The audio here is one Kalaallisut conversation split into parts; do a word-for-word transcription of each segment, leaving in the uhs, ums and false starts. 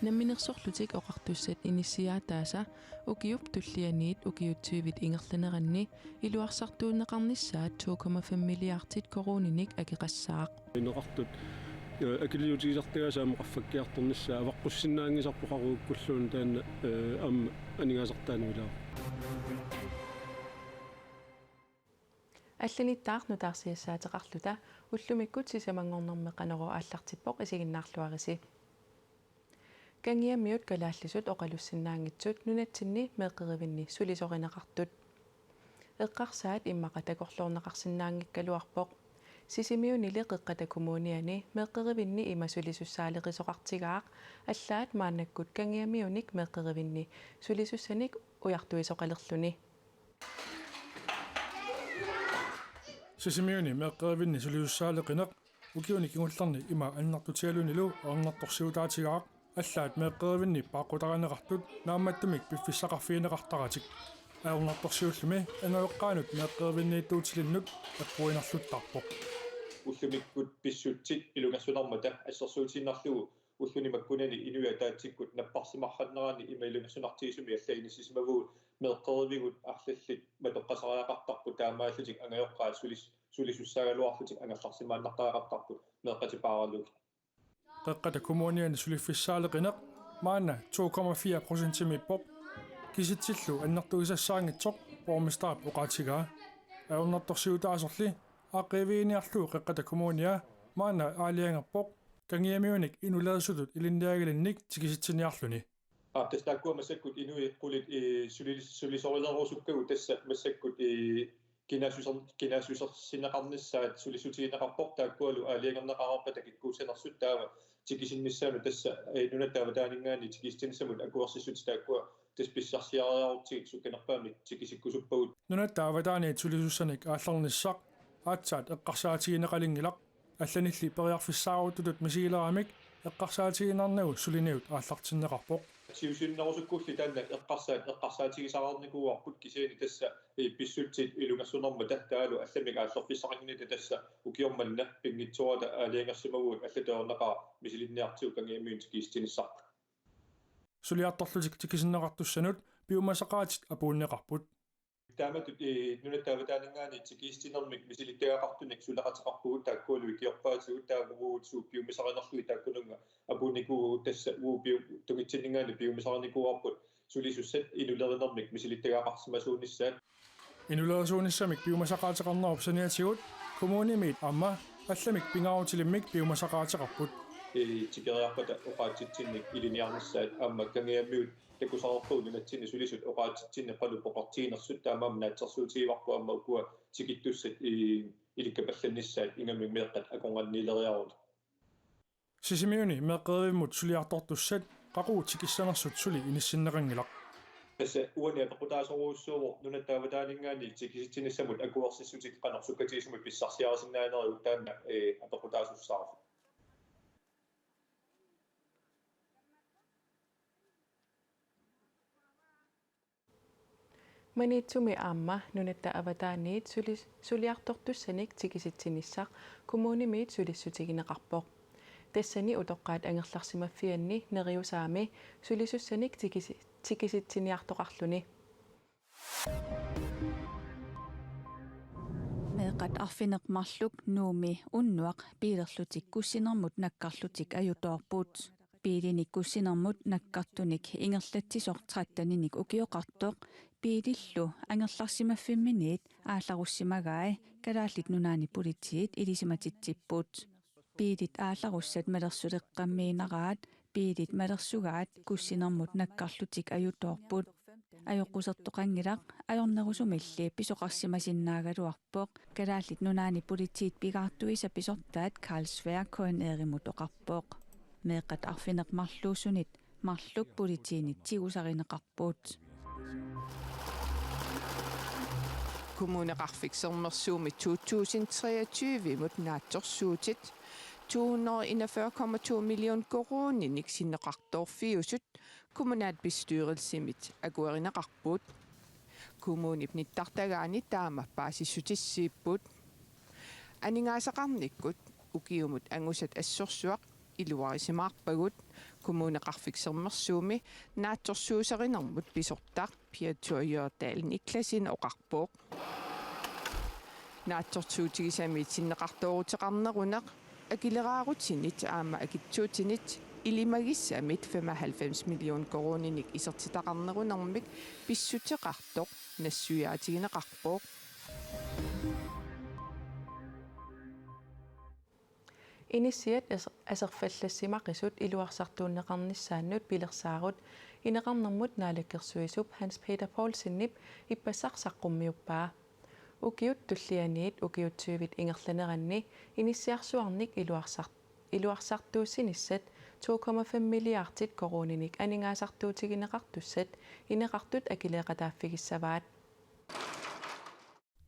Namminersorlutik Oqartussat inissiaataasa ukiup tullianiit ukiut tyvit ingerlaneranni iluarsartuunneqarnissaat to komma fem milliardit koruuninik akeqassaaq. Ineqartut, eh, akiliutigisartagaasa aamma qaffakkiartornissaa avaqqussinnaanngisarpoq qaqugukkuluunniit taanna, eh, aamma aningaasartaanut ilaavoq. Allanittaaq nutaarsiassaateqarluta ullumikkut sisamanngornermi Qanorooq aallartippoq, isiginnaarluarisi. Kangiamiut kalaallisut oqalussinnaanngitsut nunatsinni meeqqerivinni sulisorineqartut. Eqqarsaat immaqa takorloorneqarsinnaanngikkaluarpoq. Sisimiunili Qeqqata Kommuniani meeqqerivinni ima sulisussaaleqisoqartigaaq, allaat maannakkut Kangiamiunik meeqqerivinni sulisussanik ujartuisoqalerluni. Sisimiuni meeqqerivinni sulisussaaleqineq ukiuni kingullerni ima annertutigalunilu ajornartorsiutaatigaaq, allaat meeqqerivinni paaqqutarineqartut naammattumik piffissaqarfigineqartaratik. Ajornartorsiullumi angajoqqaanut meeqqerivinniittuutilinnut eqquinerluttarpoq. Ullumikkut pissutsit ilungersunarmata assersuutigiinnarlugu ulluni makkunani inuiaat ataatsikkut napparsimarrannerani ima ilungersunartigisumik allat inissisimavugut meeqqerivigut arlallit matoqqasariaqartarput taamaallutik angajoqqaat sulis-, sulisussaagaluarlutik angerlarsimaannartariaqartarput meeqqatit paaralugit. Qeqqata Kommuniani suliffissaaleqineq maanna to komma fire procentimiippoq, kisitsillu annertugisassaanngitsoq borgmesterip oqaatigaa. Ajornartorsiutaasorli aaqqiiviginiarlugu Qeqqata Kommunia maanna aalajangerpoq Kangiamiunik inulerisutut ilinniagalinnik tikisitsiniarluni. Aap, tassa taakkua massakkut inuit qulit, eh, sulis-, sulisorilerusukkagut tassa massakkut, eh, kinaassuser-, kinaassusersinneqarnissaat sulissutigineqarpoq, taakkualu aalajangerneqareerpata takikkuussanersut taava tikisinnissaannut tassa, eh, nunatta avataaninngaanniit tikisitsinissamut akuersissutit taakkua tassa pissarsiariarutsigit sukkanerpaamik tikisikkusuppagut. Nunatta avataaniit sulisussanik aallernissaq aatsaat eqqarsaatigineqalinngilaq. Allanilli periarfissaaruttutut misigileramik eqqarsaatigiinnarnagu suliniut aallartinneqarpoq. Siusinnerusukkulli taanna eqqarsaat eqqarsaatigisaqarnikuuarput, kisianni tassa, eh, pissutsit ilungersunarmata taavalu allamik aallerfissaqanngilaq tassa ukioq manna pinngitsoorata aalajangersimavugut allatut ajornaqaaq misilinniartigut Kangiamiut tikisitsinissarput. Suliartorlutik tikisinneqartussanut piumasaqaatit apuunneqarput. Taamatut, eh, nunatta avataaninngaanniit tikisitsinermik misilittagaqartunik suleqateqarpugut, taakkualu ikiorpaatigut taava uagut suut piumasarinerlugit taakkununnga apuunnikuuvugut, tassa uagut piu-, tungitsinninngaanniit piumasarinikuuarput sulisussat inulerinermik misilittagaqarsimasunnissaat. Inulerisuunnissamik piumasaqaateqarnerup saniatigut kommunimiit aamma allamik pingaarutilimmik piumasaqaateqarput. Eh, tikeriarpata oqaatsitsinnik ilinniarnissaat aamma Kangiamiut takusaqarpugut nunatsinni sulisut oqaatsitsinnik qanoq poqertiginersut, taamaammat naatsorsuutigivarput aamma ukua tikittussat i-, ilikkapallannissaat ingammik meeqqat akornanniileriaruni. Sisimiuni meeqqerivimmut suliartortussat qaqugu tikissanersut suli inissinneqanngilaq. Tassa uani apeqqutaasorujussuuvoq nunatta avataaninngaanniit tikisitsinissamut akuersissutit qanoq sukkatigisumik pissarsiarisinnaanerit, taanna, eh, apeqqutaasussaavoq. Maniitsumi aamma nunatta avataaniit sulis-, suliartortussanik tikisitsinissaq kommunimiit sulissutigineqarpoq. Tassani utoqqaat angerlarsimaffianni Neriusaami sulisussanik tikisi-, tikisitsiniartoqarluni. Meeqqat arfineq-marluk Nuummi unnuaq biilerlutik kussinermut nakkarlutik ajutoorput. Biilinik kussinermut nakkartunik ingerlatsisoq tretteninik ukioqartoq biilillu angerlarsimaffimminiit aallarussimagai Kalaallit Nunaanni Politiit ilisimatitsipput. Biilit aallarussat malersuleqqammiinaraat biilit malersugaat kussinermut nakkarlutik ajutoorput. Ajoqusertoqanngilaq ajornerusumilli pisoqarsimasinnaagaluarpoq, Kalaallit Nunaanni Politiit pigaartuisa pisortaat Carl Sværd K N R-imut oqarpoq. Meeqqat arfineq-marluusunit marluk politiinit tigusarineqarput. Kommuneqarfik Sermersuumi to tusind treogtyve-mut naatsorsuutit to hundrede enogfyrre komma to million koruuninik sinneqartoorfiusut kommunalbestyrelsimit akuerineqarput. Kommunip nittartagaani taama paasissutissiipput. Aningaasaqarnikkut ukiumut angusat assorsuaq iluarisimaarpagut. Kommuneqarfik Sermersuumi naatsorsuusarinermut pisortaq Pia Thorjorg Dahl Niklasen oqarpoq. Naatsorsuutigisamiit sinneqartooruteqarneruneq, akileraarutinik aamma akitsuutinik ilimagissamik femoghalvfems million koruuninik isertitaqarnerunermik pissuteqartoq nassuiaatigineqarpoq. Inissiat as-, aserfallassimaqisut iluarsartuunneqarnissaannut pilersaarut ineqarnermut naalakkersuisup Hans Peter Poulsenip ippassaq saqqummiuppaa. Ukiut tullianiit ukiut tyvit ingerlaneranni inissiarsuarnik iluarsart-, iluarsartuussinissat to komma fem milliardit koruuninik aningaasartuutigineqartussat ineqartut akileeqataaffigissavaat.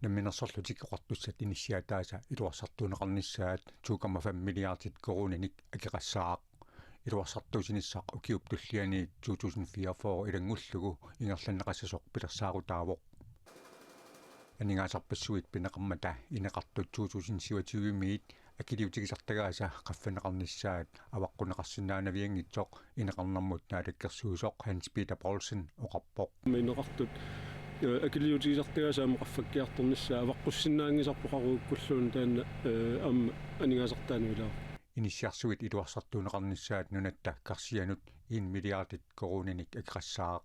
Namminersorlutik Oqartussat inissiataasa iluarsartuunneqarnissaat to komma fem milliardit koruuninik akeqassaaq. Iluarsartuussinissaq ukiup tulliani to tusind fireogfyrre ilanngullugu ingerlanneqassasoq pilersaarutaavoq. Aningaasarpassuit pineqarmata ineqartut to tusind syvogtyve-miit akiliutigisartagaasa qaffanneqarnissaat avaqqunneqarsinnaanavianngitsoq ineqarnermut naalakkersuisoq Hans Peter Poulsen oqarpoq. Ineqartut, eh, akiliutigisartagaasa aamma qaffakkiartornissaa avaqqussinnaanngisarpoq oqaruukkulluunniit taanna, eh, aamma aningaasartaanut ilaavoq. Inissiarsuit iluarsartuunneqarnissaat nunatta karsianut en milliardit koruuninik akeqassaaq.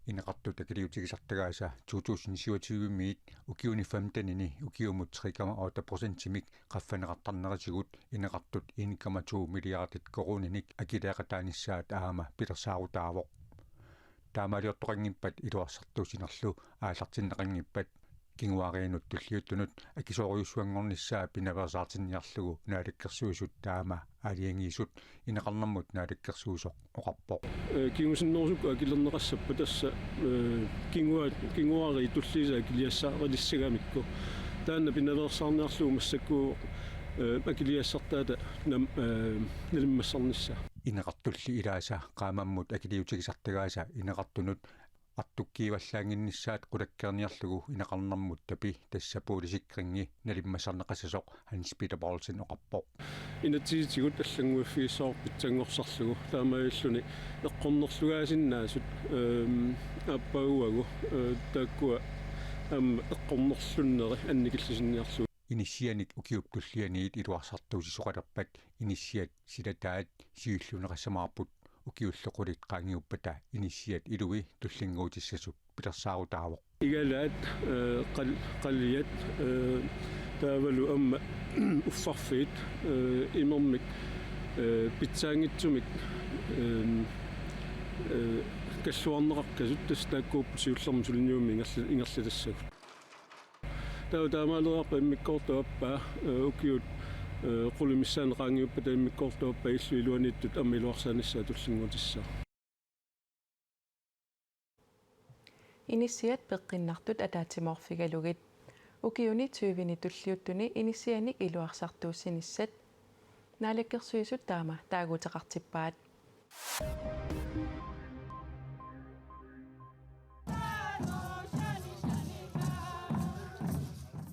Ineqartut akiliutigisartagaasa to tusind syvogtyve-miit ukiuni femtenini ukiumut tre komma otte procentimik qaffanneqartarnerisigut ineqartut en komma to milliardit koruuninik akileeqataanissaat aamma pilersaarutaavoq. Taamaaliortoqanngippat iluarsartuussinerlu aallartinneqanngippat kinguaariinut tulliuttunut akisoorujussuanngornissaa pinaveersaartinniarlugu naalakkersuisut taama aalajangiisut ineqarnermut naalakkersuisoq oqarpoq. Eh, kingusinnerusukkut akilerneqassappat tassa, eh, kingua-, kinguaariit tulliisa akiliassaarilissagamikku. Taanna pinaveersaarniarlugu massakkut, eh, akiliassartaata nam-, eh, nalimmassarnissaa. Ineqartulli ilaasa qaammammut akiliutigisartagaasa ineqartunut artukkiivallaannginnissaat qulakkeerniarlugu ineqarnermut tapi tassa boligsikringi nalimmassarneqassasoq Hans Peter Poulsen oqarpoq. Inatsisitigut allannguiffigissavarput pitsanngorsarlugu taamaalilluni eqqornerlugaasinnaasut, ehm, aappaaguagu, eh, taakkua aamma eqqornerlunneri annikillisinniarlugu. Inissianik ukiup tullianiit iluarsartuussisoqalerpat inissiat silataat siulliunneqassamaarput ukiullu qulit qaangiuppata inissiat ilui tullinnguutissasut pilersaarutaavoq. Igalaat, eh, qal-, qaliat, eh, taavalu aamma uffarfiit, eh, imermik, eh, pitsaanngitsumik, eh, eh, kalluarneqaqqasut tassa taakkuupput siullermik suliniummik ingerla-, ingerlatassagut. Taava taamaaliorpat immikkoortup aappaa, eh, ukiut, eh, qulit missaanni qaangiuppata immikkoortup aappaa illup iluaniittut aamma iluarsaanissaa tullinnguutissaaq. Inissiat peqqinnartut ataatsimoorfigalugit. Ukiuni tyvini tulliuttuni inissianik iluarsartuussinissat naalakkersuisut taama taaguuteqartippaat.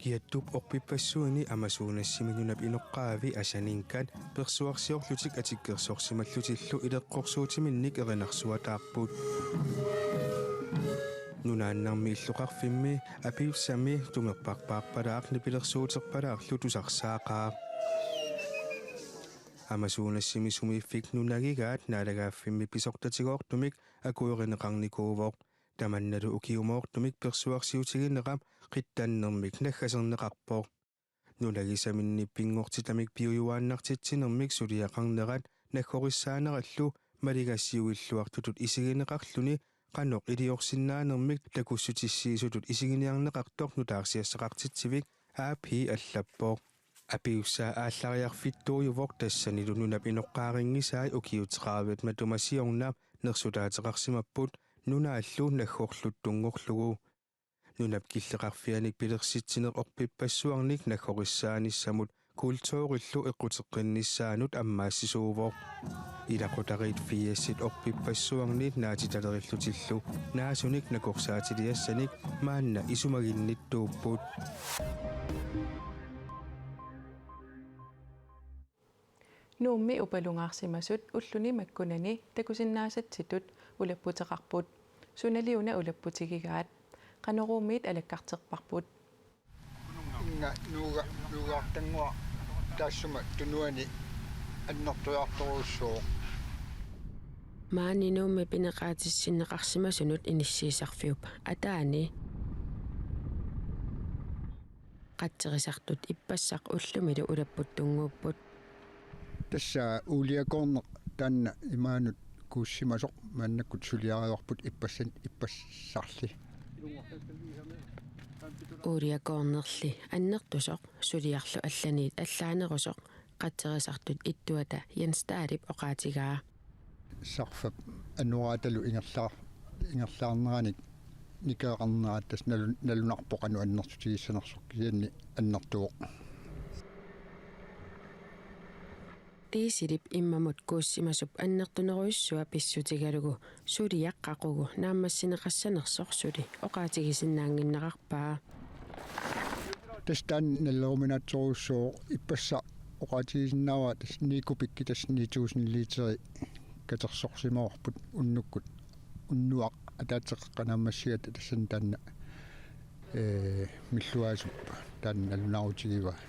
Kiattup orpippassuini Amazonasimit nunap inoqqaavi Asaninkat persuarsiorlutik atikkersorsimallutillu ileqqorsuutiminnik erinarsuataarput. Nunaannarmi illoqarfimmi Apiussami tumerparpaarpalaaq nipilersuuterpalaarlu tusarsaaqaaq. Amazonasimi sumiiffik nunagigaat naalagaaffimmi pisortatigoortumik akuerineqarnikuuvoq. Tamannalu ukiumoortumik persuarsiutiginera qittannermik naggaserneqarpoq. Nunagisaminni pinngortitamik piujuaannartitsinermik suliaqarnerat naggorissaanerallu maligassiuilluartutut isigineqarluni qanoq iliorsinnaanermik takussutissiisutut isiginiarneqartoq nutaarsiassaqartitsivik A P allappoq. Apiussa aallariarfittuujuvoq tassanilu nunap inoqqaarinngisai ukiut tredivet matuma siorna nersutaateqarsimapput nunaallu naggorluttunngorlugu. Nunap killeqarfianik pilersitsineq orpippassuarnik naggorissaanissamut kulturillu eqquteqqinnissaanut ammaassisuuvoq. Ilaqutariit firsit orpippassuarni naatitalerlutillu naasunik nakorsaatiliassanik maanna isumaginnittuupput. Nuummi upalungaarsimasut ulluni makkunani takusinnaasatsitut ulapputeqarput. Sunaliuna ulapputigigaat? Qanoruumiit alakkarterparput? Inga nuuga-, nuugaartannguaq taassuma tunuani annertujartorujussuuvoq. Maani Nuummi pineqaatissinneqarsimasunut inissiisarfiup ataani qatserisartut ippassaq ullumilu ulapputtunnguupput. Tassa uuliakoorneq taanna imaanut kuussimasoq maannakkut suliarivarput ippassan-, ippassarli. Uuliakoornerli annertusoq suliarlu allaniit allaanerusoq qatserisartut ittuata Jens Dahlip oqaatigaa. Sarfap anoraatalu ingerlaar-, ingerlaarneranik nikeqarnera tassa nalu-, nalunarpoq qanoq annertutigissanersoq, kisianni annertuvoq. Dieselip immamut kuussimasup annertunerujussua pissutigalugu suliaq qaqugu naammassineqassanersoq suli oqaatigisinnaannginnaqarpaa. Tassa taanna naleruminaatsorujussuuvoq, ippassaq oqaatigisinnaavara tassa ni kubikki, tassa ni tusind literi katersorsimavarput unnukkut. Unnuaq ataatsip qeqqa naammassigata tassani taanna, ee, milluaasup taanna nalunaarutigivaa.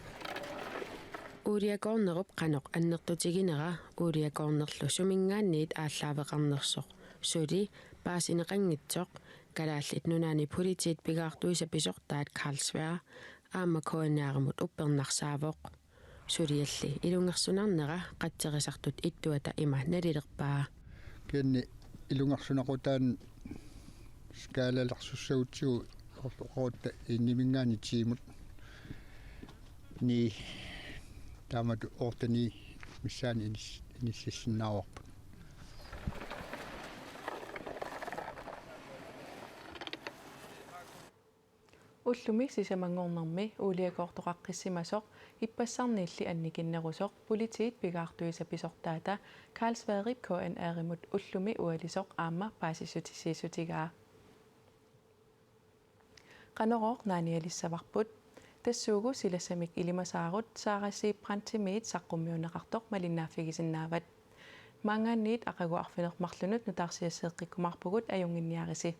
Uuliakoornerup qanoq annertutiginera uuliakoornerlu suminngaanniit aallaaveqarnersoq suli paasineqanngitsoq Kalaallit Nunaanni Politiit pigaartuisa pisortaat Carlsberg aamma K N R-imut uppernarsaavoq. Sulialli ilungersunarnera qatserisartut ittuata ima nalilerpaa. Kisianni ilungersunaqutaanut skaalalersussagutsigu oqarutta eniminngaanniit tiimut ni, taamatut otte ni missaani inis-, inississinnaavarput. Ullumi sisamanngornermi uuliakoortoqaqqissimasoq ippassarniilli annikinnerusoq Politiit pigaartuisa pisortaata Carlsbergip K N R-imut ullumi ualisoq aamma paasissutissiissutigaa. Qanorooq naanialissavarput? Tassuugu silassamik ilimasaarut Sara Sieb Brandtimiit saqqummiunneqartoq malinnaaffigisinnaavat. Maanngaanniit aqagu arfineq-marlunut nutaarsiasseeqqikkumaarpugut, ajunnginniarisi.